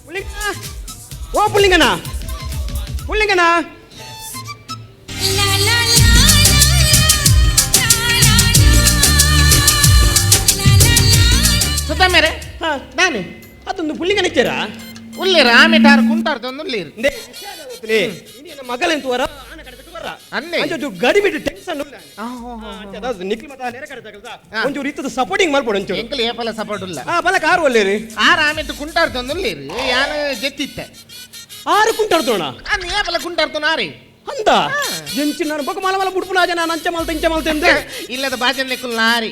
ಓ ಪುಲ್ಲಿಂಗನ ಪುಲ್ಲಿಂಗನ ಸುತ್ತ ಮೇರೆ ದಾನೆ ಅದೊಂದು ಪುಲ್ಲಿಂಗನ ಇಚ್ಚಾರ ಉಳ್ಳೇರು ಆಮೇಟಾರು ಕುಂಟಾರ್ದೊಂದು ಉಳ್ಳೇರು ಮಗಲೆಂತ ವರ ಅನ್ನೆ. ಅಂಚೊಂಚೂರು ಗಡಿ ಬಿಟ್ಟು ಟೆನ್ಷನ್ ನಿಖಿಲ್ ಮತ ನೇರ ಕಡೆ ತಗಲ್ದ ಒಂಚೂರು ಇತ್ತದ ಸಪೋರ್ಟಿಂಗ್ ಮಾಡ್ಕೊಡು ಒಂಚೂರು. ಎಂಕಲ್ ಏಪಲ ಸಪೋರ್ಟ್ ಉಲ್ಲ. ಆ ಬಲ ಕಾರು ಒಲ್ಲೇರಿ. ಆರು ಆಮೇಟು ಕುಂಟಾರ್ದೊಂದು ಉಳ್ಳೇರು ಯಾನು ಜೆತ್ತಿತ್ತೆ. ಆರು ಕುಂಟಾಡ್ದೋಣ ಅನ್ನ ಏಪಲ ಕುಂಟಾರ್ದೊನ ಆರಿ. ಅಂದ ಎಂಚಿ ನಾನು ಬೊಕ ಮಾಲ ಮಾಲ ಬುಡ್ಪುನ ಆಜ ನಾನು ಅಂಚೆ ಮಲ್ತ ಇಂಚೆ ಮಲ್ತ ಎಂದೆ. ಇಲ್ಲದ ಬಾಜನ್ ಕುಲ್ ನಾರಿ.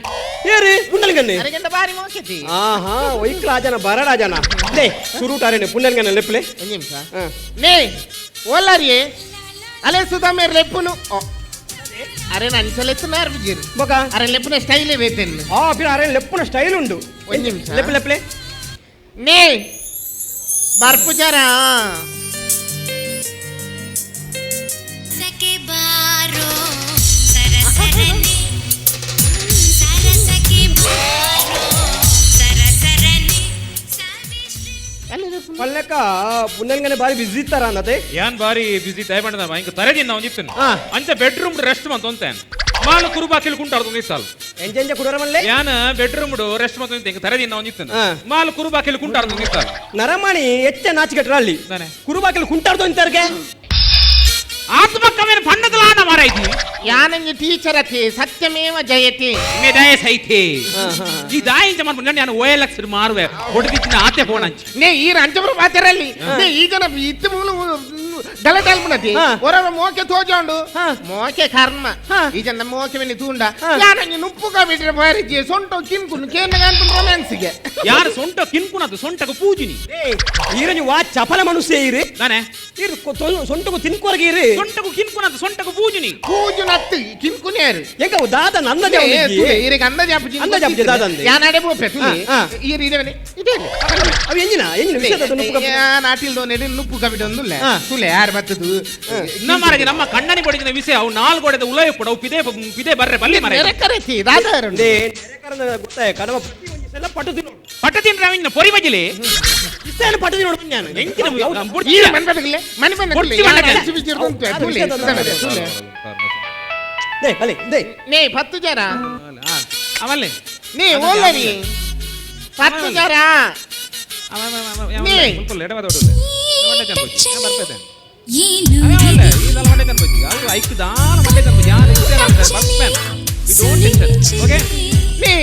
ಏರಿ ಪುಂಡಲಿಂಗನ್ನೇ. ಅರೆಗಂಡ ಬಾರಿ ಮೋಸತಿ. ಆಹಾ ಒಯ್ಕ್ಲ ಆಜನ ಬರಡ ಆಜನ ಲೇ ಸುರುಟಾರೇನೆ ಪುಂಡಲಿಂಗನ ಲೆಪ್ಲೆ. ಒಂದ್ ನಿಮಿಷ. ನೇ ಓಲಾರಿಯೇ ಅಲೆ ಸುಧಾ ಮೇರ್ ಲೆಪ್ಪುನು. ಅರೆ ನಾನು ಸೆಲೆಕ್ಟ್ ಬಿಜಿರು. ಬೊಕ ಅರೆ ಲೆಪ್ಪುನ ಸ್ಟೈಲೇ ಬೇತೇನು. ಆ ಪಿರ ಅರೆ ಲೆಪ್ಪುನ ಸ್ಟೈಲ್ ಉಂಡು. ಒಂದ್ ನಿಮಿಷ. ಲೆಪ್ಪು ಲೆಪ್ಲೆ. ನೇ ಬರ್ಪುಜಾರ. ಸಕೆ ಬಾರೋ ಸರಸರನೆ ಸರಸಕೆ ಬಾರೋ ಸರಸರನೆ ಸಾವಿಶ್ರೀ. ಪಲ್ಲೆಕ್ಕ ಪುಂಡಲಿಂಗನೆ ಬಾರಿ ಬಿಸಿ ಇತ್ತಾರ ಅನ್ನತೆ. ಯಾನ್ ಬಾರಿ ಬಿಸಿ ದಯಪಂಡದ ಇಂಕ ತರೆದಿನ ನಾವು ನಿತ್ತನು. ಆ. ಅಂಚ ಬೆಡ್ರೂಮ್ ರೆಸ್ಟ್ ಮಂತ ಒಂತೇನ್ ಮಾಲ ಕುರುಬಾಕಿಲ್ ಕುಂಟಾಡ್ದು ನಿತ್ತಾಲ್. ಎಂಜ ಎಂಜ ಕುಡರ ಮಲ್ಲೆ. ಯಾನ್ ಬೆಡ್ರೂಮ್ ರೆಸ್ಟ್ ಮಂತ ಇಂಕ ತರೆದಿನ ನಾವು ನಿತ್ತನು. ಆ. ಮಾಲ ಕುರುಬಾಕಿಲ್ ಕುಂಟಾಡ್ದು ನಿತ್ತಾಲ್. ನರಮಣಿ ಎಚ್ಚ ನಾಚಿಕೆಟ್ರ ಅಲ್ಲಿ. ದಾನೆ? ಕುರುಬಾಕಿಲ್ ಕುಂಟಾಡ್ದು ಅಂತಾರ್ಗೆ. ಆತ್ಮಕ್ಕವೇನು ಬಣ್ಣದಲಾನ ಮಾರಾಯ್ತಿ. ಯಾನಂಜಿ ಟೀಚರ್ ಅತಿ ಸತ್ಯಮೇವ ಜಯತಿ. ಮೆದಾಯ ಸೈತೆ. ಹಾ, ಹಾ. ಈ ದಾಯಿಂಚ ಮನ್ಪು ನಾನು ಓಎಲ್ಎಕ್ಸ್ ಮಾರುವೆ ಹೊಡೆದಿಚ್ಚಿನ ಆತೆ ಫೋನ್ ಅಂಚಿ. ನೇ ಈ ರಂಜಪುರ ಪಾತೆರಲ್ಲಿ ನೇ ಈ ಜನ ಇತ್ತು ಮೂಲ ಗಲಾಟೆ ಅಲ್ಪುನತಿ. ಹಾ. ಹೊರವ ಮೋಕೆ ತೋಜೋಂಡು. ಹಾ. ಮೋಕೆ ಕರ್ಮ. ಹಾ. ಈ ಜನ ಮೋಕೆ ಮೇಲೆ ತೂಂಡ. ಹಾ. ಯಾನಂಜಿ ನುಪ್ಪು ಕಬಿಟ್ರೆ ಬಾರಿಜಿ ಸೊಂಟು ಕಿನ್ಕುನು ಕೇನ ಕಾನ್ಪುನ್ ರೊಮ್ಯಾನ್ಸ್ಗೆ. ಯಾರು ಸೊಂಟ ಕಿನ್ಕುನದು ಸೊಂಟకు ಪೂಜಿನಿ. ಈರನಿ ವಾ ಚಪಲ ಮನುಷ್ಯ ಈರಿ. ನಾನೇ ಈರು ಸೊಂಟకు ತಿನ್ಕೊರಗೆ ಈರಿ. ಸೊಂಟకు ಕಿನ್ಕುನದು ಸೊಂಟకు ಪೂಜಿನಿ. ಪೂಜು ನತ್ತು ಕಿನ್ಕುನೇರು. ಎಂಕ ಅವು ದಾದ ನನ್ನ ಈರಿಗೆ ಅಂದಾಜು ಆಪುಜಿ. ಅಂದಾಜು ಆಪುಜಿ ದಾದ ಅಂದೆ. ಯಾನಾಡೆ ಬೋಪೆ ತುಲೆ. ಹಾ, ಹಾ. ಈರು ಇದೇ ಇದೇ. ಅವು ಎಂಜಿನ ಎಂಜಿನ ವಿಷಯದ ನುಪ್ಪು ಕಬ್ಬು. ನಾಟಿಲ್ ದೋನೆಡ್ ನುಪ್ಪು ಕಬಿಟ ಒಂದುಲ್ಲ. ಹಾ. ತುಲೆ ಯಾರು ಬತ್ತದು. ನಮ್ಮ ಮಾರಾಜಿ ನಮ್ಮ ಕಣ್ಣನಿ ಬಡಿದಿನ ವಿಷಯ ಅವು ನಾಲ್ಕು ಹೊಡೆದ ಉಲಯ ಪಡ ಅವು ಪಿದೆ ಪಿದೆ ಬರ್ರೆ ಬಲ್ಲಿ ಮಾರಾಯ. ನೆರೆಕರೆತಿ ದಾದ. ಲೇ, ನೆರೆಕರನ ಗೊತ್ತಾಯ ಕಡಮ ಪ್ರತಿ ಒಂಜಿ ಸಲ ಪಟ್ಟು ತಿನ್ನೋಡು. ಪಟ್ಟ ತಿನ್ರೆ ಅವಿನ ಪೊರಿ ಬಜಿಲಿ. ಇಷ್ಟೇನು ಪಟ್ಟು ತಿನ್ನೋಡು ನಾನು. ಎಂಚಿನ ಈರು ಮನ್ಪದಗಿಲ್ಲ ಮನೆ ಬಂದ ಬುಡ್ಚಿ ಮನೆ. ತುಲೆ. ಲೇ ಬಲೆ they. ನೇ ಪತ್ತು ಜರ. ಅವಲ್ಲೇ. ನೇ ಓಲರಿ ಪತ್ತು ಜರ. ನೇ. ಏನು ನೇ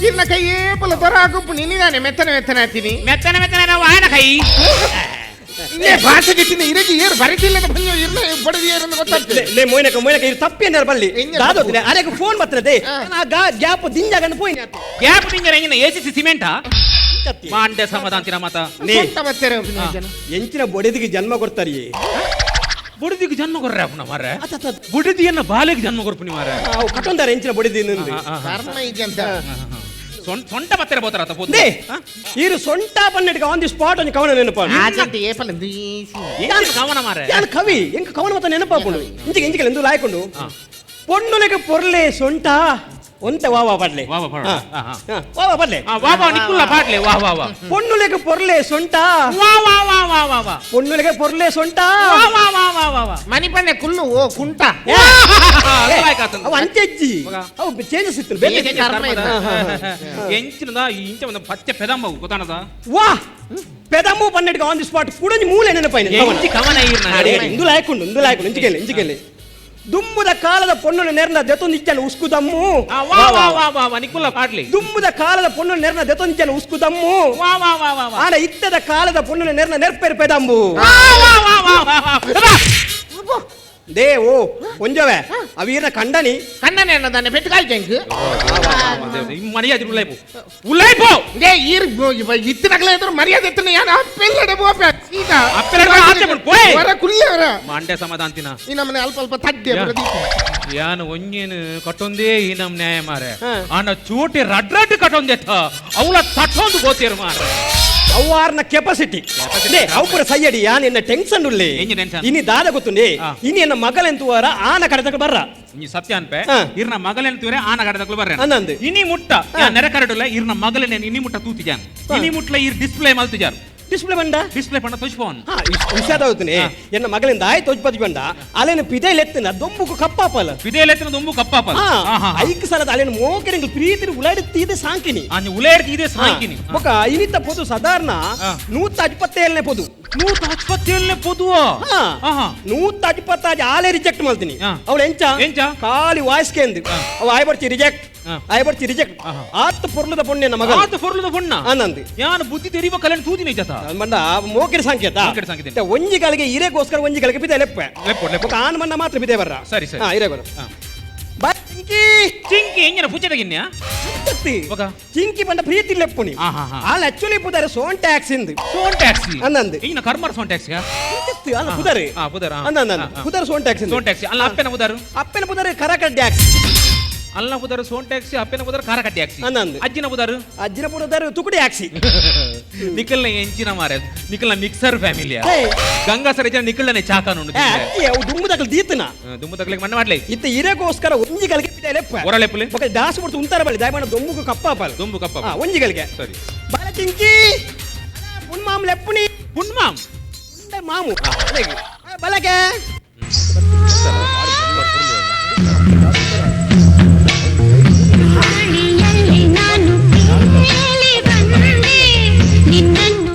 ಇರ್ನ ಕೈ ಏಪಲ ದೊರ ಗುಂಪು ನಿನ್ನಿದಾನೆ ಮೆತ್ತನೆ ಮೆತ್ತನೆ ಹತ್ತೀನಿ. ಮೆತ್ತನೆ ಮೆತ್ತನೆ ನಾವು ಆಯನ ಕೈ. ನೇ ಭಾಷೆ ಗಿಟ್ಟಿನ ಇರಗಿ ಏರು ಬರಿತಿಲ್ಲದ ಪಂಜ ಇರ್ನ ಬಡದಿ ಏರನ್ನು ಗೊತ್ತಾಗ್ತದೆ. ಲೇ ಮೋಯ್ನಕ ಮೋಯ್ನಕ ಇರು ತಪ್ಪಿ ಏನಾರು ಬಲ್ಲಿ. ಎಂಜ ದಾದೋತಿನ ಅರೆಗೆ ಫೋನ್ ಬರ್ತದೆ. ಹಾ. ಆ ಗ್ಯಾಪ್ ದಿಂಜಾಗಂಡು ಪೋಯಿನ ಆತೆ. Gap ತಿಂಗರ ಎಂಗಿನ ACC ಸಿಮೆಂಟಾ ಇಂಚತ್ತಿ. ಮಾಂಡೆ ಸಮಾಧಾಂತಿನ ಮಾತ. ನೇ. ಸೊಂಟ ಬತ್ತೆರೆ ಜನ. ಎಂಚಿನ ಬೊಡೆದಿಗೆ ಜನ್ಮ ಕೊಡ್ತಾರಿಯೇ. ಬುಡದಿಗೆ ಜನ್ಮ ಕೊರ್ರೆ ಅಪ್ಪನ ಮಾರ್ರೆ. ಅತ್ತ ಅತ್ತ ಅತ್ತ. ಬುಡದಿಯನ್ನ ಬಾಲೆಗೆ ಜನ್ಮ ಕೊರ್ಪುನಿ ಮಾರ್ರೆ. ಅವು ಕಟ್ಟೊಂದಾರೆ ಎಂಚಿನ ಬೊಡೆದಿ ನಂದು. ಕರ್ಮ ಇದ್ಯಂತ. ಸೊಂಟ ಬತ್ತೆರೆ ಬೋತಾರ ಆತ ಪೋತು. They ಈರು ಸೊಂಟ ಪನ್ನೆಟ್ಗೆ ಆನ್ the spot ಒಂಜಿ ಕವನ ನೆನಪಾಡು. ಆಜಂತ ಏಪಲ ದೀಸಿ. ಎಂಚಿನ ಕವನ ಮಾರ್ರೆ. ಯಾನ್ ಕವಿ ಎಂಕ ಕವನ ಮತ್ತ ನೆನಪಾಪುಂಡು. ಇಂಚಿಗೆ ಇಂಚಿಗೆ ಎಂದು ಲಾಯ್ಕೊಂಡು ಪೊಣ್ಣುಲೆಗೆ ಪೊರ್ಲೆ ಸೊಂಟ ಒಂತೆ ವಾವಾ ಪಾಡ್ಲೆ. ವಾ ವಾ ಪಾಡ್ಲೆ. ಹಾ. ಹಾ, ಹಾ. ಹಾ, ವಾ ವಾ ಪಾಡ್ಲೆ. ಆ, ವಾ ವಾ ನಿಕ್ಕುಲ್ಲ ಪಾಡ್ಲೆ ವಾ ವಾ ವಾ. ಪೊಣ್ಣುಲೆಗೆ ಪೊರ್ಲೆ ಸೊಂಟ. ವಾ ವಾ ವಾ ವಾ ವಾ ವಾ. ಪೊಣ್ಣುಲೆಗೆ ಪೊರ್ಲೆ ಸೊಂಟ. ವಾ ವಾ ವಾ ವಾ ವಾ ವಾ. ಮನಿ ಪಂಡೆ ಕುಲ್ಲು ಓ ಕುಂಟ. ಏ, ಅದು ಲಾಯ್ಕ್ ಆತಂದು. ಅವು ಅಂಚೆಜ್ಜಿ ಮಗ. ಅವು ಚೇಂಜಸ್ ಇತ್ತು ಬೇರೆ. ಏ, ಕರ್ಮ ಇದು. ಎಂಚಿನದ ಇಂಚ ಒಂದು ಪಚ್ಚೆ ಪೆದಂಬವು ಗೊತ್ತಾನದ. ವಾ ಪೆದಮು ಪನ್ನೆಟ್ಗೆ ಆನ್ the spot ಕುಡಂಜಿ ಮೂಲೆ ನೆನಪಾಯಿನ ಕವನ. ಎಂಚಿ ಕವನ ಈರ್ನ. ಅಡೆ, ಅಡೆ, ಇಂದು ಲಾಯ್ಕೊಂಡು ಇಂದು ಲಾಯ್ಕೊಂಡು ಇಂಚಿಗೆಲೆ ಇಂಚಿಗೆಲೆ ದುಮ್ಮುದ ಕಾಲದ ಪೊಣ್ಣು ನೆರ್ನ ದೆತೊಂದಿಜ್ಜನ ಉಸ್ಕುದಮ್ಮು. ಆ, ವಾ ವಾ ವಾ ವಾ ವಾ ನಿಕ್ಕುಲ್ಲ ಪಾಡ್ಲಿ. ದುಮ್ಮುದ ಕಾಲದ ಪೊಣ್ಣು ನೆರ್ನ ದೆತೊಂದಿಜ್ಜನ ಉಸ್ಕುದಮ್ಮು. ವಾ ವಾ ವಾ ವಾ ವಾ. ಆನ ಇತ್ತದ ಕಾಲದ ಪೊಣ್ಣು ನೆರ್ನ ನೆರ್ಪೆರ್ ಪೆದಂಬು. ವಾ ವಾ ವಾ ವಾ ವಾ ವಾ. ಅಬ್ಬಾ. They ಓ ಒಂಜವೆ ಅವೀರ್ನ ಕಂಡನಿ. ಕಣ್ಣನೆ ಅನ್ನದಾನೆ ಪೆಟ್ಟು ಕಾಯಿ ಜಂಕ್. ಮರ್ಯಾದೆ ಉಳ್ಳಾಯ್ಪು ಉಳ್ಳಾಯ್ಪು. They ಈರ್ ಇತ್ತಿನಗಲೇ ಇದ್ರು ಮರ್ಯಾದೆ ಎತ್ತಿನ ಯಾನ್ ಅಪ್ಪೆಲ್ಲಡೆ ಬೋಪೆ ಸೀದಾ. ಅಪ್ಪೆಲ್ಲಡೆ ಪೋ, ಆಚೆ ಬಿಡು, ಪೋಯ್. ಹೊರ ಕುಲ್ಲೆ ಹೊರ. ಮಾಂಡೆ ಸಮಾಧಾಂತಿನ. ಈ ನಮ್ಮನೆ ಅಲ್ಪ ಅಲ್ಪ ತಡ್ಡೆ ಯಾ. ಪ್ರದೀಪ. ಯಾನ್ ಒಂಜೇನು ಕಟ್ಟೊಂದೇ ಈ ನಮ್ ನ್ಯಾಯ ಮಾರೆ. ಹಾ. ಆನ ಚೋಟಿ ರಡ್ ರಡ್ ಕಟ್ಟೊಂದೆತ್ತ ಅವಳ ತಟ್ಟೊಂದು ಗೋತೇರು ಮಾರೆ. ಅವ್ವಾರ್ನ ಕೆಪಾಸಿಟಿ ಲೇ ಅವು ಪೂರ ಸಯ್ಯಡಿ ಯಾನ್ ಎನ್ನ ಟೆನ್ಷನ್ ಉಲ್ಲೆ. MG tension? ಇನಿ ದಾದ ಗೊತ್ತುಂಡೆ. ಆ. ಇನಿ ಎನ್ನ ಮಗಲೆಂತುವಾರ ಆನ ಕಡೆತಕ ಬರ್ರ. ಈ ಸತ್ಯ ಅನ್ಪೆ. ಹಾ. ಇರ್ನ ಮಗಲೆನ್ ತೂರೆ ಆನ ಕಡೆತಕ್ಲು ಬರ್ರೆ. ಅಂದಂದು. ಇನಿ ಮುಟ್ಟ ಯಾನ್ ನೆರೆ ಕರಡುಲ್ಲ ಇರ್ನ ಮಗಲೆನ್ ಇನಿ ಮುಟ್ಟ ತೂತಿಜಾನ್. ಹಾ. ಇನಿ ಮುಟ್ಲ ಇರ್ ಡಿಸ್ಪ್ಲೇ ಮಲ್ತಿಜಾರ್. ಡಿಸ್ಪ್ಲೇ ಬಂಡ ಡಿಸ್ಪ್ಲೇ ಪಂಡ ತೊಜ್ಪೋನ್. ಹಾ, ಹುಷಾರಾಗುತ್ತನೆ. ಎನ್ನ ಮಗಳಿಂದ ಆಯ್ ತೊಜ್ಪತಿ ಬಂಡ ಅಲೇನು ಪಿದೈಲ್ ಎತ್ತಿನ ದೊಂಬುಕು ಕಪ್ಪಾಪಲ. ಪಿದೆಲೆತ್ತಿನ ದೊಂಬು ಕಪ್ಪಾಪಲ. ಹಾ, ಐಕ್ ಸಲದ ಅಲೇನು ಮೋಕೆರೆಂಗ್ ಪ್ರೀತಿ ಉಲಾಡಿ ತೀದೆ ಸಾಂಕಿನಿ. ಉಲೇಡ್ತಿ ಇದೆ ಸಾಂಕಿನಿ. ಬೊಕ ಇನಿತ ಪೊದು ಸಾಧಾರಣ 127ನೇ ಪೊದು. 127ನೇ ಪೊದುವ. 125 ಆಲೆ ರಿಜೆಕ್ಟ್ ಮಾಡ್ತೀನಿ. ಅವಳು ಎಂಚ ಎಂಚ? ಖಾಲಿ ವಾಯ್ಸ್ ಕೇಂದ್ರ ಅವ ಆಯ್ ಬರ್ಚಿ ರಿಜೆಕ್ಟ್, ಆಯ್ ಬರ್ಚಿ ರಿಜೆಕ್ಟ್. ಆತ್ ಪೊರ್ಲದ ಪೊಣ್ಣೆ ಮಗ. ಆತ ಪೊರ್ಲದ ಪೊಣ್ಣ. ಆನಂದ್ ಯಾನ್ ಬುದ್ಧಿ ತೆರಿವ ಕಲೆನ್ ತೂದಿನಿ ಜತ. ಮಂಡ ಮೋಕೆರೆ ಸಂಕೇತ. ಮೋಕೆರೆ ಸಂಕೇತ. ಒಂಜಿ ಗಳಿಗೆ ಇರೆಗೋಸ್ಕರ ಒಂಜಿ ಗಳಿಗೆ ಪಿದೆ ಲೆಪ್ಪೆ. ಲೆಪ್ಪು, ಲೆಪ್ಪು. ಬೊಕ ಆನ್ ಮಣ್ಣ ಮಾತ್ರ ಪಿದೆ ಬರ್ರ. ಸರಿ, ಸರಿ. ಹಾ, ಇರೆ ಬರ. ಬಾ ಚಿಂಕಿ. ಚಿಂಕಿ ಎಂಜನ ಪುಚ್ಚದಗಿನ್ಯ? ಅಂಚತ್ತಿ. ಬೊಕ? ಚಿಂಕಿ ಬಂಡ ಪ್ರೀತಿ ಲೆಪ್ಪುನಿ. ಹಾ, ಹಾ, ಹಾ. ಆಲ್ ಆಕ್ಚುಲಿ ಪುದಾರೆ ಸೋನ್ ಟ್ಯಾಕ್ಸ್ ಇಂದು. ಸೋನ್ ಟ್ಯಾಕ್ಸಿ. ಅಂದಂದು. ಎಂಜಿನ ಕರ್ಮರ್ ಸೋನ್ ಟ್ಯಾಕ್ಸಿ? ಅಂಚತ್ತಿ, ಅಲ್ಲ ಪುದಾರೆ. ಹಾ, ಪುದಾರ್, ಹಾ. ಅಂದಂದು, ಹಾ, ಹಾ. ಪುದಾರೆ ಸೋನ್ ಟ್ಯಾಕ್ಸಿ. ಸೋನ್ ಟ್ಯಾಕ್ಸಿ. ಅಲ್ಲ ಅಪ್ಪೆನ ಪುದಾರು? ಅಪ್ಪೆನ ಪುದಾರೆ ಕರಕಡ್ ಟ್ಯಾಕ್ಸಿ. ಅಲ್ಲ ಪುದಾರು ಸೋನ್ ಟ್ಯಾಕ್ಸಿ, ಅಪ್ಪೆನ ಪುದಾರು ಕಾರಕಡ್ ಟ್ಯಾಕ್ಸಿ. ಅಂದಂದು. ಅಜ್ಜಿನ ಪುದಾರು? ಅಜ್ಜಿನ ಪುದಾರು ತುಕುಡಿ ಟ್ಯಾಕ್ಸಿ. ನಿಖಲ್ನ ಎಂಚಿನ ಮಾರೆ, ನಿಖಲ್ನ ಮಿಕ್ಸರ್ ಫ್ಯಾಮಿಲಿ. ಹೇ. ಗಂಗಾ ಸರ ಜನ ನಿಖಲ್ನೇ ಚಾಕನುಂಡು. ಏ, ಅಜ್ಜಿ, ಅವು ದುಂಬು ತಕಲ್ ದೀತನ. ದುಂಬು ತಕಲಿಗೆ ಮಣ್ಣು ಮಾಡ್ಲೇ. ಇತ್ತ ಇರೆಗೋಸ್ಕರ ಒಂಜಿ ಗಳಿಗೆ ಪಿದೆ ಲೆಪ್ಪ. ಒರ ಲೆಪ್ಪುಲೆ? ಬೊಕ ದಾಸು ಬಿಡ್ತು ಉಂತಾರ ಬಳಿ ದಯಮಾಡ ದೊಂಬುಕು ಕಪ್ಪಾಪಲ್. ದೊಂಬು ಕಪ್ಪಾಪಲ್. ಹಾ, ಒಂಜಿ ಗಳಿಗೆ. ಸರಿ. ಬಾಲ ಚಿಂಕಿ. ಪುಣ್ಮಾಮ್ ಲೆಪ್ಪುನಿ. ಪುಣ್ಮಾಮ್? ಉಂಡೆ ಮಾಮು. ಅದೇಗೆ. ಆ, ಬಲಕೆ. ಗಾಳಿಯಲ್ಲಿ ನಾನು ತೇಲಿ ಬಂದೆ ನಿನ್ನನ್ನು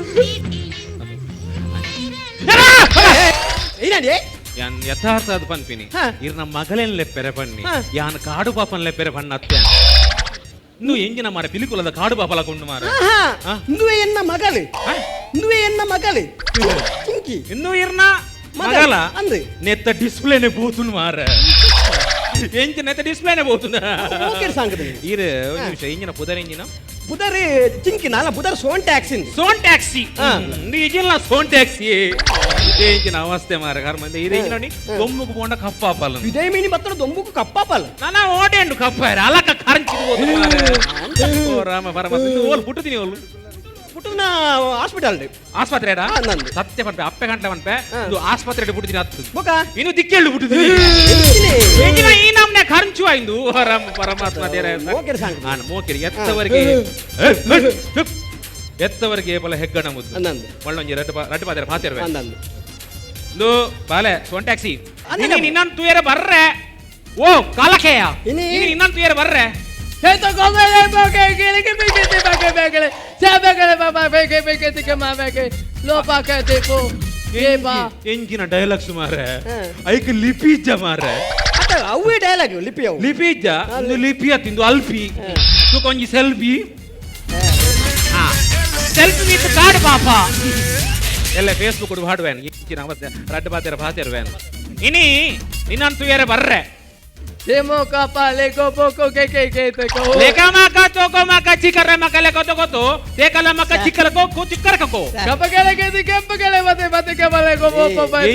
ಏನಾಡಿ? ಯಾನ್ ಯಥಾರ್ಥ ಅದು ಪನ್ಪಿನಿ. ಹಾ. ಇರ್ನ ಮಗಳೆನ್ಲೆ ಪೆರೆ ಪನ್ನಿ. ಹಾ. ಯಾನ್ ಕಾಡು ಪಾಪನ್ಲೆ ಪೆರೆ ಪಣ್ಣ ಅತ್ತೆ. ಇನ್ನು ಎಂಜಿನ ಮಾರ ಪಿಲಿಕುಲದ ಕಾಡು ಪಾಪಲ ಕೊಂಡು ಮಾರ. ಆಹಾ. ಹಾ. ಇಂದುವೆ ಎನ್ನ ಮಗಳು. ಹಾ? ಇಂದುವೆ ಎನ್ನ ಮಗಳು ಚಿಂಕಿ. ಇನ್ನು ಇರ್ನ ಮಗಲ್. ಮಗಲ ಅಂದು. ನೆತ್ತ ಡಿಸ್ಪ್ಲೇನೆ ಬೋತುನ್ ಮಾರ. ಎಂಚ ನೆತ್ತ ಡಿಸ್ಪ್ಲೇನೆ ಬೋತುನ್. ಓಕೆ ಸಾಂಗದ. ಇರು ಒಂದ್ ನಿಮಿಷ, ಎಂಜಿನ ಪುದರ್ ಎಂಜಿನ? ಬುಧರ್ ಚಿಂಕಿ ನಾಲ ಬುಧರ್ ಸೋನ್ ಟ್ಯಾಕ್ಸಿ. ಸೋನ್ ಟ್ಯಾಕ್ಸಿ. ಹಾ. ಇಜಿಲ್ಲ ಸೋನ್ ಟ್ಯಾಕ್ಸಿ. ಎಂಜಿನ ಅವಸ್ಥೆ ಮಾರ ಕರ್ಮಂದೆ. ಇದು ಎಂಜಿನ ನೋಡಿ ದೊಂಬುಕು ಪೋಂಡ ಕಪ್ಪಾಪಲ್ಲ. ವಿಜಯ ಮೀನಿ ಬತ್ತಡ ದೊಂಬುಕು ಕಪ್ಪಾಪಲ್ಲ. ನಾನಾ ಓಟೆಂಡು ಕಪ್ಪಾರ ಅಲಕ ಕರಂಚಿದು ಹೋತು ಮಾರ. ಓ ರಾಮ ಪರಮ ಓಲ್ ಪುಟ್ಟುತ್ತೀನಿ ಓಲ್. ಪುಟ್ಟುನ ಹಾಸ್ಪಿಟಲ್. ಆಸ್ಪತ್ರೆ ಹಾ, ನಂದು. ಸತ್ಯ ಪನ್ಪೆ ಅಪ್ಪೆ ಗಂಟೆ ಪನ್ಪೆ ಹಾ. ಇದು ಆಸ್ಪತ್ರೆ ಪುಟ್ಟುತ್ತೀನಿ ಹತ್ತು. ಬೊಕ? ಇನ್ನು ದಿಕ್ಕೆಳ್ಳು ಪುಟ್ಟುತ್ತೀನಿ. ಎಂಚಿನೆ? ಎಂಜಿನ ಈ ನಮ್ನೆ ಖರ್ಚು ಆಯ್ದು ಓ ರಾಮ ಪರಮಾತ್ಮ ದೇರ. ಮೋಕೆರೆ ಸಾಂಗ್. ನಾನು ಮೋಕೆರೆ ಎತ್ತವರೆಗೆ ಎತ್ತವರೆಗೆ ಏಪಲ ಹೆಗ್ಗಣ ಮುದ್ದು. ಅಂದಂದು. ಒಳ್ಳೊಂಜಿ ರಡ್ಡು ರಡ್ಡು ಪಾತೆರ ಪಾತೆರ್ವೆ. ಅಂದಂದು. ಇಂದು ಬಾಲೆ ಸೋನ್ ಟ್ಯಾಕ್ಸಿ. ಅಂದೆ. ನಿನ್ನ ನಿನ್ನನ್ ತುಯರ ಬರ್ರೆ ಓ ಕಾಲಕೇಯ. ಇನಿ? ಇನಿ ನಿನ್ನನ್ ತುಯರ ಬರ್ರೆ. ಎಂಜಿನ ಡೈಲಾಗ್ಸ್ ಮಾರೆ. ಹಾ. ಐಕ್ ಲಿಪಿ ಇಜ್ಜ ಮಾರೆ. ಅತ್ತ ಅವೇ ಡೈಲಾಗ್ ಲಿಪಿ ಅವು. ಲಿಪಿ ಇಜ್ಜ ಇಂದು ಲಿಪಿ ಅತ್ತಿಂದು ಅಲ್ಪಿ ತುಕೊಂಜಿ ಸೆಲ್ಫಿ. ಹಾ ಸೆಲ್ಫಿ ವಿತ್ ಕಾರ್ಡ್ ಪಾಪ ಎಲ್ಲ ಫೇಸ್ಬುಕ್ ಕೊಡು ಹಾಡುವೇನು ಎಂಚಿನ ಅವಸ್ಥೆ ರಡ್ಡು ಪಾತೆರ ಪಾತೆರ್ವೇನು ಇನಿ ನಿನ್ನನ್ ತುಯರ ಬರ್ರೆ. ಲೇಕ ಮಾಕ ತೋಕೋ ಮಾಕ ಚಿಕ್ಕರ ಮಾಕ ಲೇಕ ತೋಕೋ ತೇಕಲ ಮಾಕ ಚಿಕ್ಕಲ ಕೋ ಚಿಕ್ಕರ ಕೋ.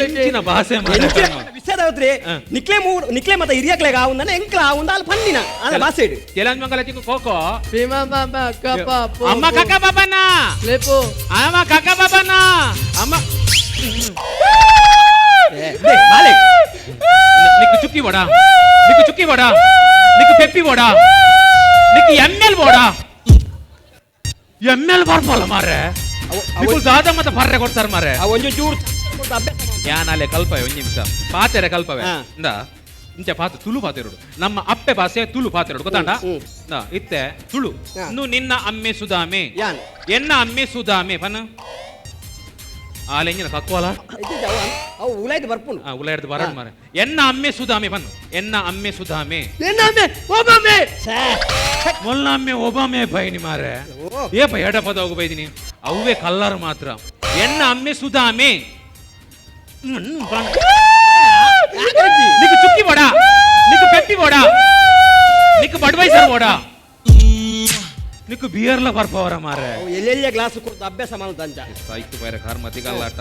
ಎಂಚಿನ ಭಾಷೆ ಮಾರ್ರೆ. ಎಂಚಿನ ವಿಷಯದ ಹೋತ್ರಿ. ಹಾ. ನಿಕ್ಲೆ ಮೂರು ನಿಕ್ಲೆ ಮತ್ತೆ ಹಿರಿಯಕ್ಲೆಗ ಆವುಂದನ ಎಂಕ್ಲ ಆವುಂದ ಅಲ್ಲಿ ಪನ್ನಿನ ಅಲ್ಲ ಭಾಷೆ ಇಡು. ತೆಲಂಗ್ ಮಂಗಲ ಚಿಕ್ಕ ಕೋಕೋ ಅಮ್ಮ ಕಕ್ಕ ಬಾಬನ ಅಮ್ಮ ಕಕ್ಕ ಬಾಬನ ಅಮ್ಮ. ಏ, they, ಬಾಲೆ. ನಿಕ್ಕು ಚುಕ್ಕಿ ಬೋಡ, ನಿಕ್ಕು ಚುಕ್ಕಿ ಬೋಡ, ನಿಕ್ಕು ಪೆಪ್ಪಿ ಬೋಡ, ನಿಕ್ಕು ಎಮ್ಎಲ್ ಬೋಡ, ಎಮ್ಎಲ್ ಬರ್ಪಲ್ಲ ಮಾರ್ರೆ. ನಿಕ್ಕು ದಾದ ಮತ್ತೆ ಬರ್ರೆ ಕೊಡ್ತಾರೆ ಮಾರ್ರೆ. ಅವು ಒಂಜೊಂದು ಚೂರು ಕೊಡ್ದು ಅಭ್ಯಾಸ ಮಾಡು. ಯಾನಾಲೆ ಕಲ್ಪವೆ ಒಂದ್ ನಿಮಿಷ ಪಾತೆರೆ ಕಲ್ಪವೆ. ಹಾ. ಇಂದ ಇಂಚ ಪಾತ ತುಳು ಪಾತೆರಡು ನಮ್ಮ ಅಪ್ಪೆ ಭಾಷೆ ತುಳು ಪಾತೆರಡು ಗೊತ್ತಾಂಡ? ಹ್ಮ್. ಇಂದ, ಇತ್ತೆ ತುಳು. ಹಾ. ಇನ್ನು ನಿನ್ನ ಅಮ್ಮೆ ಸುಧಾಮೆ. ಯಾನ್. ಎನ್ನ ಅಮ್ಮೆ ಸುಧಾಮೆ ಪನ ಆಲೆಂಜಿನ ಕಕ್ವಾಲ. ಇದ್ದಿದ್ದು ಅವು ಅವು ಉಲಾಯ್ದು ಬರ್ಪುಂಡು. ಆ, ಉಲ ಹಿಡ್ದು ಬರಡ್ ಮಾರೆ. ಎನ್ನ ಅಮ್ಮೆ ಸುಧಾಮೆ ಪನ್, ಎನ್ನ ಅಮ್ಮೆ ಸುಧಾಮೆ. ಛೇ. ಮೊಲ್ಲ ಅಮ್ಮೆ ಒಬಾಮೆ ಬೈನಿ ಮಾರೆ. ಓ. ಏಪ ಎಡಪದ ಹೋಗಿ ಬೈದಿನಿ ಅವೇ ಕಲ್ಲರ್ ಮಾತ್ರ. ಎನ್ನ ಅಮ್ಮೆ ಸುಧಾಮೆ. ಯಾಕಜ್ಜಿ? ನಿಕ್ಕು ಚುಕ್ಕಿ ಬೋಡ, ನಿಕ್ಕು ಪೆಪ್ಪಿ ಬೋಡ, ನಿಕ್ಕು ಬಡ್ವೈಸರ್ ಬೋಡ, ನಿಕ್ಕು ಬಿಯರ್ಲ ಬರ್ಪವರ ಮಾರೆ. ಅವು ಎಲ್ಲೆಲ್ಲ ಗ್ಲಾಸ್ ಕೊಡ್ದು ಅಭ್ಯಾಸ ಮಾಡೋದು ಅಂಚ. ಸಾಯ್ತು ಬೈರ ಕಾರ್ ಮತಿಗಲ್ಲಾಟ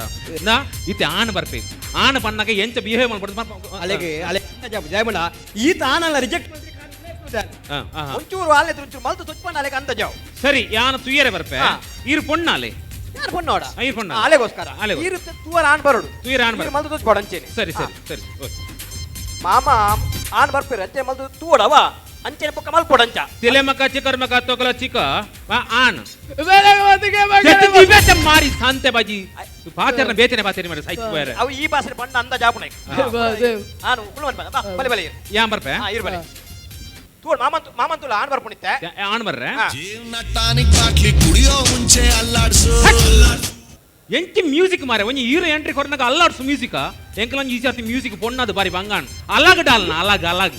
ನಾ ಇತ್ತೆ ಆನ್ ಬರ್ಪೆ ಆನ್ ಪನ್ನಗ ಎಂಚ ಬಿಹೇವ್ ಮಾಡ್ಬಾರ್ದು. ಅಲೆಗೆ ಅಲೆ ಜಯಮಣ ಈತ ಆನಲ್ಲ ರಿಜೆಕ್ಟ್. ಹಾ, ಹಾ, ಹಾ. ಒಂಚೂರು ಆಲೆ ಒಂಚೂರು ಮಲ್ತು ತುಚ್ಪಣ್ಣ ಅಲೆಗೆ ಅಂತ ಜಾವ್. ಸರಿ ಯಾನ ತುಯ್ಯರೆ ಬರ್ಪೆ. ಹಾ. ಇರು ಪೊಣ್ಣಾಲೆ. ಯಾರು ಪೊಣ್ಣೋಡ? ಆ, ಈರ್ ಪೊಣ್ಣ. ಅಲೆಗೋಸ್ಕರ. ಅಲೆಗೋಸ್ಕರ. ಈರು ತೂವರ ಆನ್ ಬರೋಡು. ತೂಯರ ಆನ್ ಈರು ಬರೋಡು. ಮಲ್ತು ತುಚ್ಕೊಡ ಅಂಚೇನೆ. ಸರಿ ಸರಿ ಸರಿ ಓಕೆ. ಮಾಮ ಆನ್ ಬರ್ಪೇರು ಅಂಚೆ ಮಲ್ತು ತೂವಡವ. ಅಂಚನೆ ಪೊಕ್ಕ ಮಲ್ಪೊಡಂಚ ತಿಲೆ ಮಕ ಚಿಕರ್ ಮಕ ತೋಕಲ ಚಿಕ ಆನ್ ಮಾರಿ ಸಂತೆ ಬಾಜಿ ಪಾತೆರ್ನ ಬೇತನೆ ಪಾತೆರಿ ಮಾರೆ ಸೈಕ್ ಬೇರೆ ಅವು ಈ ಭಾಷೆ ಪಂಡ ಅಂದ ಜಾಪುಣ ಆನು ಕುಳ್ಳು ಬಾ ಬಲೆ ಬಲೆ ಯಾನ್ ಬರ್ಪೆ ಇರು ಬಲೆ ತೂಡ್ ಮಾಮಂತು ಮಾಮಂತುಲ ಆನ್ ಬರ್ಪುಣಿತ್ತೆ ಆನ್ ಬರ್ರೆ ಜೀವನ ಟಾನಿಕ್ ಬಾಟ್ಲಿ ಕುಡಿಯೋ ಮುಂಚೆ ಅಲ್ಲಾಡ್ಸು. ಎಂಚಿ ಮ್ಯೂಸಿಕ್ ಮಾರೆ ಒಂಜಿ ಹೀರೋ ಎಂಟ್ರಿ ಕೊರ್ನಾಗ ಅಲ್ಲಾಡ್ಸು ಮ್ಯೂಸಿಕ್ ಎಂಕಲ ಒಂಜಿ ಈಸಿ ಮ್ಯೂಸಿಕ್ ಪೊಣ್ಣದು ಬಾರಿ ಬಂಗಾಣ್ ಅಲಾಗ್ ಡಾಲ್ನ ಅಲಾಗ್ ಅಲಾಗ್.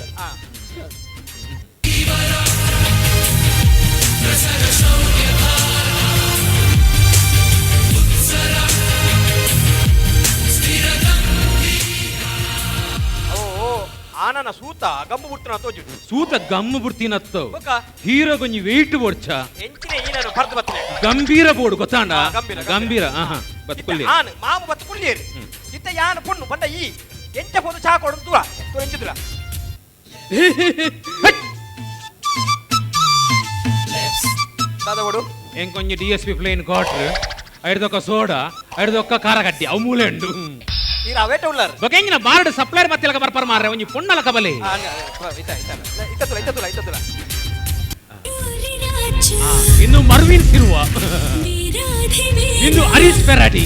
ಓ ಆನನ ಸೂತ ಗಮ್ಮು ಬಿಡ್ತನ ತೋಜು. ಸೂತ ಗಮ್ಮು ಬಿಡ್ತೀನತ್ತು. ಬೊಕ್ಕ ಹೀರೋ ಕೊಂಜಿ ವೆಯ್ಟ್ ಬೋಡ್ಚ ಎಂಚಿನ ಈನನು ಭರ್ದು ಬತ್ತನೆ ಗಂಭೀರ ಬೋರ್ಡ್ ಗೊತ್ತಾಂಡ. ಗಂಭೀರ. ಗಂಭೀರ ಆಹಾ ಬತ್ಕುಲ್ಲಿ ಆನ್ ಮಾಮು ಬತ್ತು ಕುಳ್ಳಿಯರು ಇತ್ತ ಯಾನ ಪೊಣ್ಣು ಬಂಡ ಈ ಎಂಚ ಪೋದು ಚಾ ಕೊಡು ದೂರ ದೂರ ಎಂಚ ದೂರ ದಾದ ಕೊಡು. ಎಂಕೊಂಜಿ D S P plain quarter ಐಡ್ದೊಕ್ಕ ಸೋಡಾ ಐಡ್ದೊಕ್ಕ ಖಾರ ಕಟ್ಟಿ ಅವು ಮೂಲೆ ಉಂಡು. ಈರ ಅವೇಟ ಉಳ್ಳಾರ. ಬೊಕ ಎಂಜಿನ ಬಾರ್ಡ್ ಸಪ್ಲೈರ್ ಮತ್ತೆಲಕ ಬರ್ಪರ್ ಮಾರ್ರೆ ಒಂಜಿ ಪೊಣ್ಣಲ ಕಬಲೆ. ಇತ್ತ ಇತ್ತ ಇತ್ತ ತುಲ ಇತ್ತ ತುಲ ಇತ್ತ ತುಲ. ಇನ್ನು ಮರ್ವಿನ್ ಸಿರುವ, ಇನ್ನು ಹರೀಶ್ ಪೆರಾಟಿ,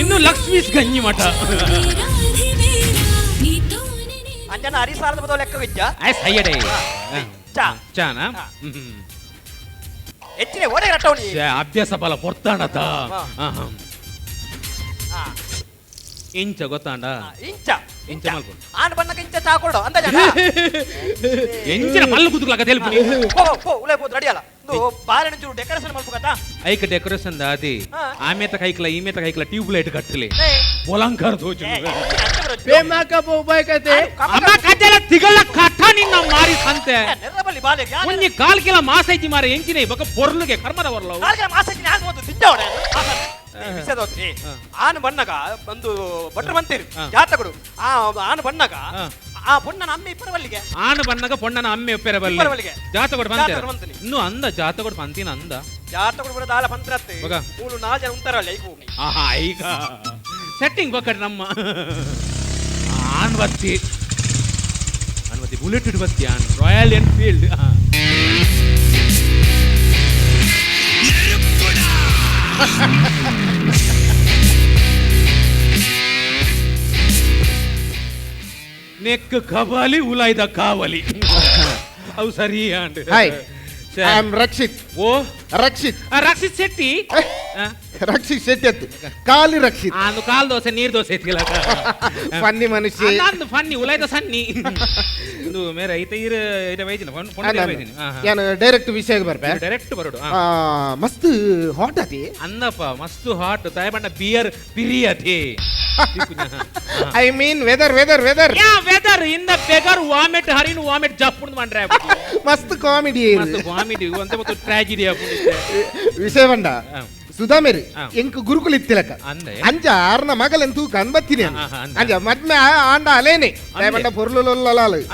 ಇನ್ನು ಲಕ್ಷ್ಮೀಸ್ ಗಂಜಿ ಮಠ. ಅಂಜನ ಹರಿಸಾರದ ಬದಲು ಲೆಕ್ಕ ವಿಜ್ಜ. ಆಯ್ ಸಯ್ಯಡೆ. ಚಾ. ಚಾನ. ಹೆಚ್ಚಿನ ಓಡೆ ರಟ್ಟವನಿ. ಅಭ್ಯಾಸ ಬಲ ಪೊರ್ತಾಣತ. ಇಂಚ ಗೊತ್ತಾಂಡ. ಇಂಚ ಇಂಚ ಮಲ್ಪು. ಆನ್ ಬಣ್ಣಕ ಇಂಚ ಚಾ ಕೊಡು ಅಂದಾಜ. ಎಂಚಿನ ಮಲ್ಲು ಕುದುಕ್ಲಕ ತೆಲ್ಪುನಿ. ಪೋ ಪೋ ಉಲೇ ಪೋ ರೆಡಿ ಅಲ್ಲ ಇಂದು ಬಾಳೆಹಣ್ಣು ಚೂರು ಡೆಕೋರೇಷನ್ ಮಲ್ಪು ಕತಾ. ಐಕ್ ಡೆಕೋರೇಷನ್ ದಾದಿ ಆಮೇತ ಕೈಕ್ಲ ಈಮೇತ ಕೈಕ್ಲ ಟ್ಯೂಬ್ ಲೈಟ್ ಕಟ್ಟಲಿ ಬೊಲಂಕರ್ ದೋಚು. ಅಮ್ಮ ಕಜಲ ತಿಗಲ ಕಠ ನಿನ್ನ ಮಾರಿ ಸಂತೆ. ನೆರ್ರಬಲ್ಲಿ ಬಾಲೆ ಒಂಜಿ ಕಾಲ್ ಕಿಲ ಮಾಸೈಜಿ ಮಾರೆ ಎಂಚಿನ ಬೊಕ ಪೊರ್ಲುಗೆ ಕರ್ಮದ ಒರ್ಲವು. ಕಾಲ್ ಕಿಲ ಮಾಸೈಜಿ ನಾನು ಒಂದು ತಿಂಜವಡೆ ವಿಷಯದೋತ್ರಿ ಆನು ಬಣ್ಣಗ ಒಂದು ಭಟ್ರು ಬಂತೀರಿ ಜಾತಕರು ಆ ಆನು ಬಣ್ಣಗ ಆ ಪೊಣ್ಣನ ಅಮ್ಮೆ ಇಪ್ಪರವಲ್ಲಿಗೆ. ಆನು ಬಣ್ಣಗ ಪೊಣ್ಣನ ಅಮ್ಮೆ ಉಪ್ಪೆರಬಲ್ಲಿ ಇಪ್ಪರವಲ್ಲಿಗೆ. ಜಾತಕೊಡು ಜಾತಕೊಡು ಬಂತೀನಿ. ಇನ್ನು ಅಂದ ಜಾತಕೊಡು ಪಂತಿನ ಅಂದ ಜಾತಕೊಡು ಬರ ದಾಲ ಪಂತ್ರತ್ತೆ ಬೊಕ. ಮೂಲು ನಾಲ್ ಜನ ಉಂತಾರಲ್ಲ ಐಕು ಹೋಗಿ. ಆಹಾ ಈಗ ಸೆಟ್ಟಿಂಗ್ ಬೊಕ್ಕಡ್ ನಮ್ಮ ಆನ್ ಬತ್ತಿ ಆನ್ ಬತ್ತಿ ಬುಲೆಟ್ ಇಡು ಬತ್ತಿ ಆನ್ ರಾಯಲ್ ಎನ್ಫೀಲ್ಡ್. ನೆಕ್ ಕಬಾಲಿ ಉಲಾಯ್ದ ಕಾವಲಿ ಅವು ಸರಿ and hi, I am Rakshit. O Rakshit. Rakshit Shetty. Rakshit Shetty ಅತ್ತು ಖಾಲಿ ರಕ್ಷಿತ್. ಅಂದು ಕಾಲ್ ದೋಸೆ ನೀರ್ ದೋಸೆ ಎತ್ತಿಲ್ಲ. ಫನ್ನಿ ಮನುಷ್ಯ. ಅಂದು ಫನ್ನಿ ಉಲಾಯ್ದ ಸನ್ನಿ ಇಂದು ಮೇರೆ ಐತ ಈರ್ ಐತ ವೈಜಿನ ಯಾನು ಡೈರೆಕ್ಟ್ ವಿಷಯಕ್ಕೆ ಬರ್ಪೆ. ಡೈರೆಕ್ಟ್ ಬರೋಡು. ಮಸ್ತ್ ಹಾಟ್ ಅತಿ. ಅಂದಪ್ಪ ಮಸ್ತ್ ಹಾಟ್ ತಾಯಬಣ್ಣ ಬಿಯರ್ ಪಿರಿಯತಿ. I mean weather weather weather. Yeah weather in the beggar vomit Harin vomit ಜಪ್ಪುಂದು ಮಾಡ್ರೆ. ಮಸ್ತ್ ಕಾಮಿಡಿ. ಮಸ್ತ್ ಕಾಮಿಡಿ ಅಂತ ಮತ್ತು ಟ್ರಾಜಿಡಿ ವಿಷಯ ಬಂಡ ಸುಧಾಮೇರಿ ಎಂಕ್ ಗುರುಕುಲ ಇತ್ತಿಲಕ ಅಂದೆ. ಅಂಜ ಆರ್ನ ಮಗಲನ್ ತೂಕ ಅನ್ಬತ್ತೀನಿ ಅಂದೆ. ಅಂಜ ಮದ್ಮೆ ಆಂಡ ಅಲೇನೆ ತಾಯಬಂಡ ಪೊರ್ಲು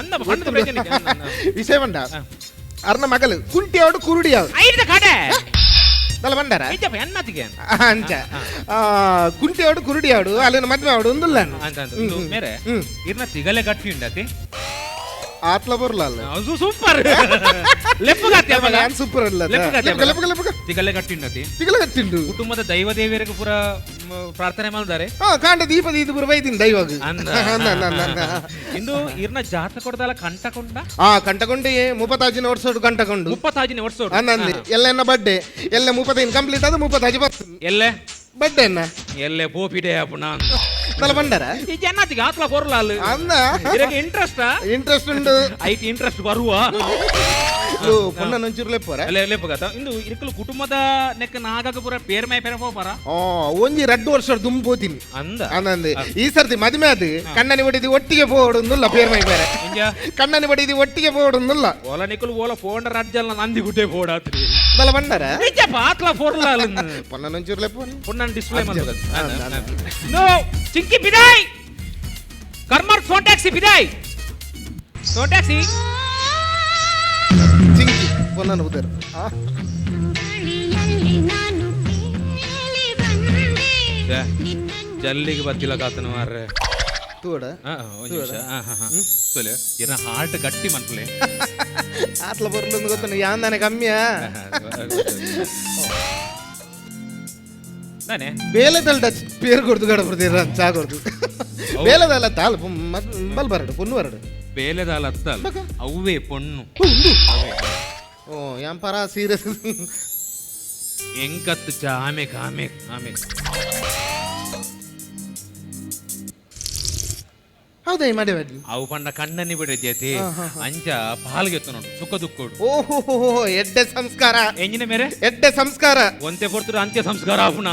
ಅಂದ ಹಣ್ಣು ಪ್ರಯೋಜನಕ್ಕೆ ಅಂದ, ಅಂದ. ವಿಷಯ ಬಂಡ ಅರ್ನ ಮಗಲು ಕುಂಟಿ ಅವಡು ಕುರುಡಿ ಅವ ಐದ ಕಡೆ ತಲ ಬಂಡಾರ ಐತಪ್ಪ ಎನ್ನತಿಗೆ ಅಂಚ ಕುಂಟಿ ಅವಡು ಕುರುಡಿ ಅವಡು ಅಲ್ಲಿನ ಮದ್ವೆ ಅವಡು ಒಂದುಲ್ಲ ಅಂತ ಅಂತ ಇದು ಮೇರೆ ಇರ್ನ ತಿಗಲೆ ಗಟ್ಟಿ ಉಂಡತಿ ಆತ್ಲ ಬೊರ್ಲ ಅಲ್ಲ ಸೂಪರ್ ಲೆಪ್ಪುಗಾತಿ ಅವಾಗ ನಾನ್ ಸೂಪರ್ ಅಲ್ಲ ಲೆಪ್ಪುಗಾತಿ ಲೆಪ್ಪುಗ ಲೆಪ್ಪುಗ ಲೆಪ್ಪುಗ ತಿಗಲೆ ಗಟ್ಟಿ ಉಂಡತಿ ತಿಗಲೆ ಗಟ್ಟಿಂಡು ಕುಟುಂಬದ ದೈವ ದೇವಿಯರಿಗೆ ಪೂರ ಪ್ರಾರ್ಥನೆ ಮಾಡ್ತಾರೆ. ಕಾಂಡ ದೀಪ ದೀಪ ಪೂರ ಬೈದಿನ ದೈವಾಗ ಅಂದ. ಅಂದ, ಅಂದ, ಅಂದ, ಅಂದ. ಇಂದು ಇರ್ನ ಜಾತಕ ಕೊಡ್ದಲ್ಲ ಕಂಠಕೊಂಡ. ಕಂಠಕೊಂಡು ಮುಪ್ಪತ್ತಾಜಿನ ವರ್ಷ ಕಂಠಕೊಂಡು ಮುಪ್ಪತ್ತಾಜಿನ ವರ್ಷ ಅಂದ ಅಂದೆ ಎಲ್ಲ ಎನ್ನ ಬಡ್ಡೆ ಎಲ್ಲ 35 ಕಂಪ್ಲೀಟ್ ಆದ 30 ಬರ್ತದೆ ಎಲ್ಲೆ ಬಡ್ಡೆ ಎನ್ನ ಎಲ್ಲೆ ಪೋಪಿಡೆ ಅಪ್ಪುನ ತಲ ಬಂಡಾರ ಈ ಜನತಿಗೆ ಆತ್ಲ ಕೊರ್ಲ ಅಲ್ಲ ಅಂದ ಇದಕ್ಕೆ ಇಂಟ್ರೆಸ್ಟ್ ಇಂಟ್ರೆಸ್ಟ್ ಉಂಡು ಐತಿ ಇಂಟ್ರೆಸ್ಟ್ ಬರುವ ಪೊಣ್ಣ ನಂಚೂರು ಲೆಪ್ಪರ ಅಲ್ಲೇ ಲೆಪ್ಪಗತ ಇಂದು ಇರ್ಕಲು ಕುಟುಂಬದ ನೆಕ್ಕ ನಾಗಕ ಪೂರ ಪೇರ್ಮೆ ಪೇರ ಪೋಪರ. ಒಂಜಿ ರಡ್ಡು ವರ್ಷ ದುಂಬು ಪೋತೀನಿ ಅಂದ ಅಂದಂದೆ ಈ ಸರ್ತಿ ಮದುವೆ ಅದು ಕಣ್ಣನಿ ಬಡಿದು ಒಟ್ಟಿಗೆ ಪೋಡುಂದುಲ್ಲ ಪೇರ್ಮೈ ಬೇರೆ ಇಂಜ ಕಣ್ಣನಿ ಬಡಿದು ಒಟ್ಟಿಗೆ ಪೋಡುಂದುಲ್ಲ ಓಲ ನಿಕುಲು ಓಲ ಫೋಂಡ ರಾಜ್ಯಲ್ಲ ನಂದಿ ಗುಡ್ಡೆ ಪೋಡಾತ್ರಿ ತಲ ಬಂಡಾರ ನಿಜಪ್ಪ ಆತ್ಲ ಫೋರ್ಲ ಪೊಣ್ಣ ನಂಚೂರು ಲೆಪ್ಪ ಪೊಣ್ಣನ್ ಡಿಸ್ಪ್ಲೇ ಮಾಡ್ತದೆ ನೋ ಚಿಂಕಿ ಬಿದಾಯ್ ಕರ್ಮರ್ ಫೋನ್ ಟ್ಯಾಕ್ಸಿ ಬಿದಾಯ್ ಫೋನ್ ಟ್ಯಾಕ್ಸಿ ಚಿಂಕಿ ಪೊನ್ನನ ಉದರ್ ಗಾಳಿಯಲ್ಲಿ ನಾನು ತೇಲಿ ಬಂದೆ ನಿನ್ನನ್ನು ಜಲ್ಲಿಗೆ ಬತ್ತಿಲ್ಲ ಕಾತನ ಮಾರ್ರೆ. ತೂಡ ತೊಲೆ ಏನ ಹಾರ್ಟ್ ಗಟ್ಟಿ ಮನ್ಪುಲೆ ಆತ್ಲ ಬರ್ಲೊಂದು ಗೊತ್ತ ಯಾಂದಾನೆ ಕಮ್ಮಿಯಾ ನಾನೇ ಬೇಲೆದಲ್ ಡಚ್ ಪೇರು ಕೊಡ್ದು ಗಡ ಬರ್ತೀರ ಚಾ ಕೊಡ್ದು ಬೇಲೆದಲ್ಲ ತಾಲ್ ಬಲ್ ಬರಡು ಪೊನ್ನು ಬರಡು ಬೇಲೆದಾಲ ಅತ್ತಲ್ ಅವ್ವೇ ಪೊಣ್ಣು ಉಂಡು ಓ ಯಾಂಪರ ಸೀರಿಯಸ್ ಎಂಕತ್ತು ಚಾ ಆಮೇಕ್ ಆಮೇಕ್ ಆಮೇಕ್ ಹೌದಾ ಈ ಮಾಡಿ ಬಡ್ಲಿ ಅವು ಪಂಡ ಕಣ್ಣನಿ ಬಿಡ ಜೇತಿ ಅಂಚ ಪಾಲ್ಗೆತ್ತು ನೋಡು ಸುಖ ದುಃಖೋಡು. ಓಹೋ ಎಡ್ಡೆ ಸಂಸ್ಕಾರ. ಎಂಜಿನ ಮೇರೆ ಎಡ್ಡೆ ಸಂಸ್ಕಾರ. ಒಂತೆ ಕೊಡ್ತಿರು ಅಂತ್ಯ ಸಂಸ್ಕಾರ ಆಪುನ.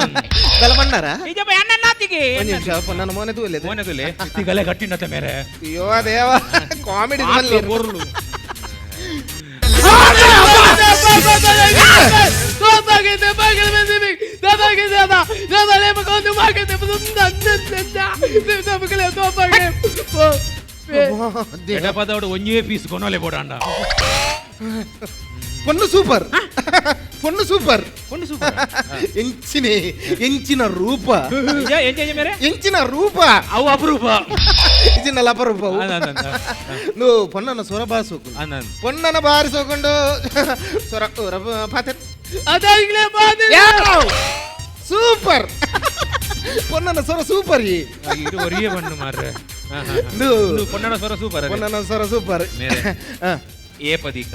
ಬಲಮಣ್ಣಾರ ನಿಜ ಅಣ್ಣನಾತಿಗೆ. ಒಂದ್ ನಿಮಿಷ, ನನ್ನ ಮೋನೆ ತೂಲೆ. ಮೋನೆದುಲೆ ತಿಗಲೆ ಗಟ್ಟಿನತೆ ಮೇರೆ. ಅಯ್ಯೋ ದೇವ, ಕಾಮಿಡಿ. ಆತ್ಲ ಪೊರ್ಲು. ಎಡಪದವಡು ಒಂಜೇ ಪೀಸ್ ಕೊನೋಲೆ ಬೋಡಾಂಡ. ಪೊನ್ನು ಸೂಪರ್, ಪೊನ್ನು ಸೂಪರ್. ಪೊಣ್ಣು ಸೂಪರ್. ಎಂಚಿನ ಎಂಚಿನ ರೂಪ. ಎಂಚ ಮೇರೆ? ಎಂಚಿನ ರೂಪ. ಅವು ಅಪರೂಪ. ಇಜಿನಲ್ಲ ಅಪರೂಪ ಅವು. ನು ಪೊನ್ನನ ಸ್ವರ ಬಾರಿಸೋಕು. ಪೊನ್ನನ ಬಾರಿಸೋಕೊಂಡು ಸ್ವರ ಪಾತೆ ಸೂಪರ್, ಪೊನ್ನನ ಸ್ವರ ಸೂಪರ್. ಈ ಇದು ಒರಿಯೇ ಬಣ್ಣು ಮಾರ್ರೆ. ಪೊನ್ನನ ಸ್ವರ ಸೂಪರ್. ಪೊನ್ನನ ಸ್ವರ ಸೂಪರ್. ಮೇರೆ. ಏಪದೀಕ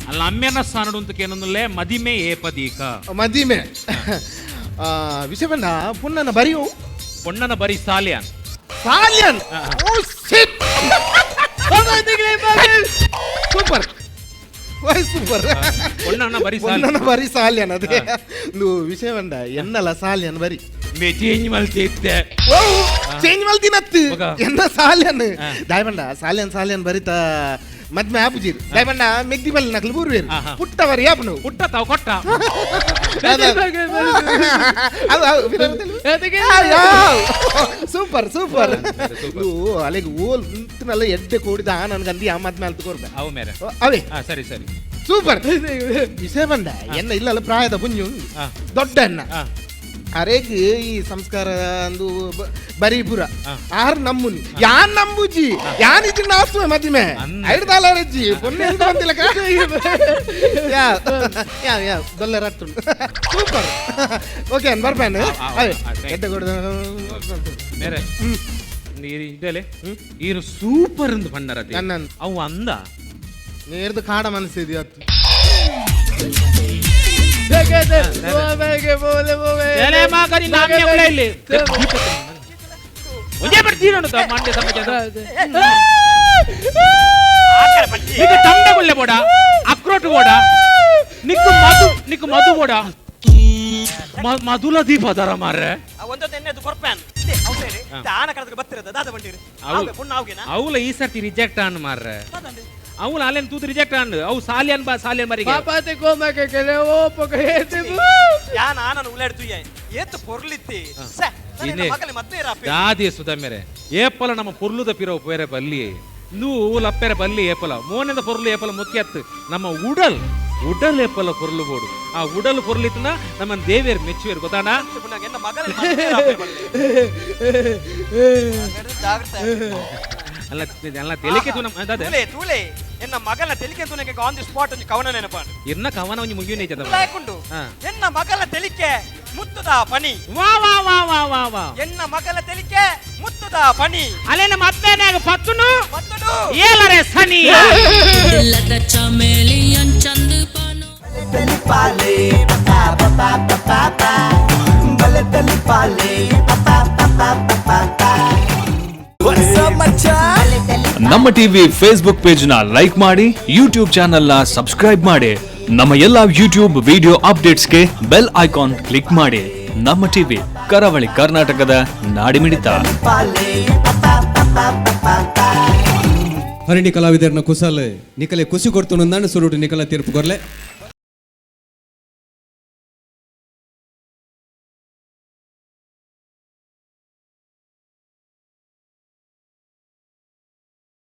ಅಲ್ಲ ಅಮ್ಮೆನ ಸ್ಥಾನಡು ಅಂತ ಕೇನೊಂದುಲ್ಲೆ ಮದಿಮೆ ಏಪದೀಕ. ಮದಿಮೆ ವಿಷಯ ಬಂದ ಪೊನ್ನನ ಬರಿಯು. ಪೊನ್ನನ ಬರಿ ಸಾಲಿಯಾನ್. ಸಾಲಿಯನ್. ಓ ಶಿಟ್, ಸೂಪರ್ ವಾಯ್ ಸೂಪರ್. ಪೊನ್ನನ ಬರಿ ಸಾಲಿ. ಪೊನ್ನನ ಬರಿ ಸಾಲಿಯನ್ ಅದೇ. నువ్వు ವಿಷಯ ಬಂದ ಎನ್ನಲ ಸಾಲಿಯನ್ ಬರಿ. ಮೇ ಚೇಂಜ್ ಮಲ್ತಿ ಇತ್ತೆ. ಓ ಚೇಂಜ್ ಮಲ್ತಿನತ್ತು. ಮಗ. ಎನ್ನ ಸಾಲಿಯನ್ ದಾಯಬಂಡ ಸಾಲಿಯನ್ ಸಾಲಿಯನ್ ಬರಿತ ಮದ್ಮೆ ಆಪುಜೀರ್ ದಾಯಬಂಡ ಮೆಗ್ದಿ ಬಲ್ಲಿ ನಕಲು ಬೂರ್ವೇರು. ಪುಟ್ಟವರಿ ಯಾಪನು. ಪುಟ್ಟ ತಾವು ಕೊಟ್ಟ. Super super. నువ్వు ಅಲೆಗೆ ಓಲ್ ನಲ್ಲ ಎಡ್ಡೆ ಕೂಡಿದ ಆ ನನ್ಗಂದಿ ಆ ಮದ್ಮೆ ಅಲ್ತು ಕೊರ್ಬೆ. ಅವು ಮೇರೆ. ಅವೇ. ಸರಿ ಸರಿ. ಸೂಪರ್ ವಿಷಯ ಬಂದ ಎನ್ನ ಇಲ್ಲಲ್ಲ ಪ್ರಾಯದ ಪುಂಜು ದೊಡ್ಡ ಎನ್ನ ಅರೆಗ್ ಈ ಸಂಸ್ಕಾರ ಅಂದು ಬರೀ ಪುರ ಆರ್ ನಮ್ಮುನಿ ಯಾನ್ ನಂಬುಜಿ ಯಾನ್ ಇಜ್ಜಿ ನಾಸ್ತುವೆ ಮದಿಮೆ ಐದು ದಾಲ ಅಜ್ಜಿ ಪೊನ್ನೆ ಎಂತ ಬಂದಿಲ್ಲ. ಯಾ ಯಾ ಯಾ ದೊಲ್ಲ ರಟ್ಟುಂಡು. ಸೂಪರ್ ಓಕೆ ಅನ್ ಬರ್ಪೇನು. ಅವೇ ಎಡ್ಡೆ ಕೊಡು. ಮೇರೆ ನೀರು ಇದೆಲೆ ಈರು ಸೂಪರ್ ಅಂದು ಪಂಡರ. ನನ್ನನ್. ಅವು ಅಂದ ನೇರ್ದು ಕಾಡ ಮನಸ್ಸಿದೆ ಅತ್ತು. ಒಂದೇ ಬರ್ತೀರ ಮಂಡ್ಯ ಸಮಾಜದ ನಿಕ್ಕು ತಂಡ ಗುಳ್ಳೆ ಬೋಡ ಅಕ್ರೋಟ್ ಬೋಡ ನಿಕ್ಕು ಮಧು ನಿಕ್ಕು ಮಧು ಬೋಡ ಮಧುಲ ದೀಪ ದರ ಮಾರ್ರೆ. ಒಂದೊಂದು ಎಣ್ಣೆದು ಕೊರ್ಪ್ಯಾನ್ ಆನ ಕಡದ ಬತ್ತಿರದ ದಾದ ಬಂಡಿರು ಪುಣ್ಣ ಅವಗೆನಾ. ಅವಲ ಈ ಸರ್ತಿ ರಿಜೆಕ್ಟ್ ಆನ್ ಮಾರ್ರೆ. ಅವಳು ಅಲ್ಲೇನು ತೂತು ರಿಜೆಕ್ಟ್ ಆನ್ ಅವು ಸಾಲಿಯನ್ ಬಾ ಸಾಲಿಯನ್ ಮರಿಗೆ. ಯಾನ್ ಆನನ ಉಳ್ಳಾಡ್ತುಯ್ಯ ಏತ್ ಪೊರ್ಲಿತ್ತಿ ಮಗಲಿ ಮದ್ವೆ ರಾಪೆ. ದಾದಿ ಸುಧಾ ಮೇರೆ ಏಪಲ ನಮ್ಮ ಪೊರ್ಲುದ ಪಿರೋ ಬೇರೆ ಬಲ್ಲಿ ನೂ ಲಪ್ಪೆರೆ ಬಲ್ಲಿ ಏಪಲ ಮೋನೆದ ಪೊರ್ಲು ಏಪಲ ಮುಖ್ಯತ್ತು ನಮ್ಮ ಉಡಲ್ ಉಡಲ್ ಏಪಲ ಪೊರ್ಲು ಬೋಡು ಆ ಉಡಲ್ ಪೊರ್ಲಿತ್ತನ ನಮ್ಮ ದೇವಿಯರ್ ಮೆಚ್ಚುವೇರು ಗೊತ್ತಾಣ. ಎನ್ನ ಮಗಲಿ ಮದ್ವೆ ರಾಪೆ ಬಲ್ಲಿ. ಜಾಗ್ರತೆ. ಅಲ್ಲ ಅಲ್ಲ ತೆಲಿಕೆ ತೂನ ದಾದೆ. ತೂಲೆ ತೂಲೆ ಎನ್ನ ಮಗಲ ತೆಲಿಕೆ ತೂನಕ್ಕೆ on the spot ಒಂಜಿ ಕವನ ನೆನಪಾಂಡು. ಇರ್ನ ಕವನ ಒಂಜಿ ಮುಗಿಯುನೆ ಐತದ. ಲಾಯ್ಕುಂಡು. ಎನ್ನ ಮಗಲ ತೆಲಿಕೆ ಮುತ್ತುದ ಪಣಿ. ವಾ ವಾ ವಾ ವಾ ವಾ ವಾ. ಎನ್ನ ಮಗಲ ತೆಲಿಕೆ ಮುತ್ತುದ ಪಣಿ. ಅಲ್ಲೇನ ಮತ್ತೇನಾಗ ಪತ್ತುನು ಪತ್ತುನು ಏಲರೆ ಸನಿ. ನಮ್ಮ TV Facebook page ನ ಲೈಕ್ ಮಾಡಿ, ಯೂಟ್ಯೂಬ್ ಚಾನೆಲ್ ನ ಸಬ್ಸ್ಕ್ರೈಬ್ ಮಾಡಿ, ನಮ್ಮ ಎಲ್ಲಾ ಯೂಟ್ಯೂಬ್ ವಿಡಿಯೋ ಅಪ್ಡೇಟ್ಸ್ಗೆ bell icon click ಮಾಡಿ. ನಮ್ಮ ಟಿವಿ ಕರಾವಳಿ ಕರ್ನಾಟಕದ ನಾಡಿಮಿಡಿತ. ಹರಿಣಿ ಕಲಾವಿದರನ್ನ ಕುಸಲ್ ನಿಕಲೆ ಖುಷಿ ಕೊಡ್ತು ನಂದಾಂಡ ಸುರುಟು ನಿಕಲ ತೀರ್ಪು ಕೊರ್ಲೆ.